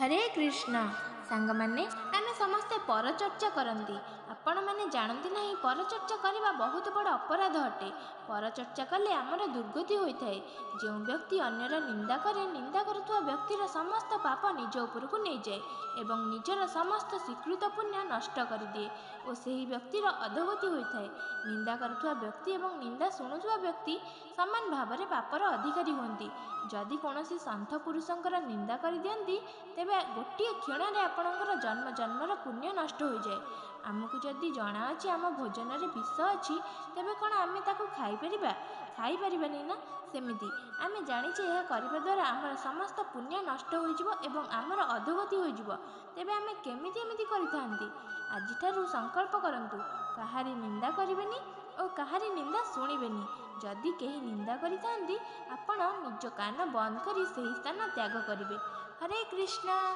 ହରେ କୃଷ୍ଣ। ସାଙ୍ଗମାନେ, ଆମେ ସମସ୍ତେ ପରଚର୍ଚ୍ଚା କରନ୍ତି। ଆପଣମାନେ ଜାଣନ୍ତି ନାହିଁ, ପରଚର୍ଚ୍ଚା କରିବା ବହୁତ ବଡ଼ ଅପରାଧ ଅଟେ। ପରଚର୍ଚ୍ଚା କଲେ ଆମର ଦୁର୍ଗତି ହୋଇଥାଏ। ଯେଉଁ ବ୍ୟକ୍ତି ଅନ୍ୟର ନିନ୍ଦା କରେ, ନିନ୍ଦା କରୁଥିବା ବ୍ୟକ୍ତିର ସମସ୍ତ ପାପ ନିଜ ଉପରକୁ ନେଇଯାଏ ଏବଂ ନିଜର ସମସ୍ତ ସ୍ୱୀକୃତ ପୁଣ୍ୟ ନଷ୍ଟ କରିଦିଏ ଓ ସେହି ବ୍ୟକ୍ତିର ଅଧୋଗତି ହୋଇଥାଏ। ନିନ୍ଦା କରୁଥିବା ବ୍ୟକ୍ତି ଏବଂ ନିନ୍ଦା ଶୁଣୁଥିବା ବ୍ୟକ୍ତି ସମାନ ଭାବରେ ପାପର ଅଧିକାରୀ ହୁଅନ୍ତି। ଯଦି କୌଣସି ସନ୍ଥ ପୁରୁଷଙ୍କର ନିନ୍ଦା କରିଦିଅନ୍ତି, ତେବେ ଗୋଟିଏ କ୍ଷଣରେ ଆପଣଙ୍କର ଜନ୍ମ ଜନ୍ମର ପୁଣ୍ୟ ନଷ୍ଟ ହୋଇଯାଏ। ଆମକୁ ଯଦି ଜଣାଅଛି ଆମ ଭୋଜନରେ ବିଷ ଅଛି, ତେବେ କ'ଣ ଆମେ ତାକୁ ଖାଇପାରିବା? ଖାଇପାରିବାନି ନା? ସେମିତି ଆମେ ଜାଣିଛେ ଏହା କରିବା ଦ୍ୱାରା ଆମର ସମସ୍ତ ପୁଣ୍ୟ ନଷ୍ଟ ହୋଇଯିବ ଏବଂ ଆମର ଅଧୋଗତି ହୋଇଯିବ, ତେବେ ଆମେ କେମିତି ଏମିତି କରିଥାନ୍ତି? ଆଜିଠାରୁ ସଂକଳ୍ପ କରନ୍ତୁ, କାହାରି ନିନ୍ଦା କରିବେନି ଓ କାହାରି ନିନ୍ଦା ଶୁଣିବେନି। ଯଦି କେହି ନିନ୍ଦା କରିଥାନ୍ତି, ଆପଣ ନିଜ କାନ ବନ୍ଦ କରି ସେହି ସ୍ଥାନ ତ୍ୟାଗ କରିବେ। ହରେ କୃଷ୍ଣ।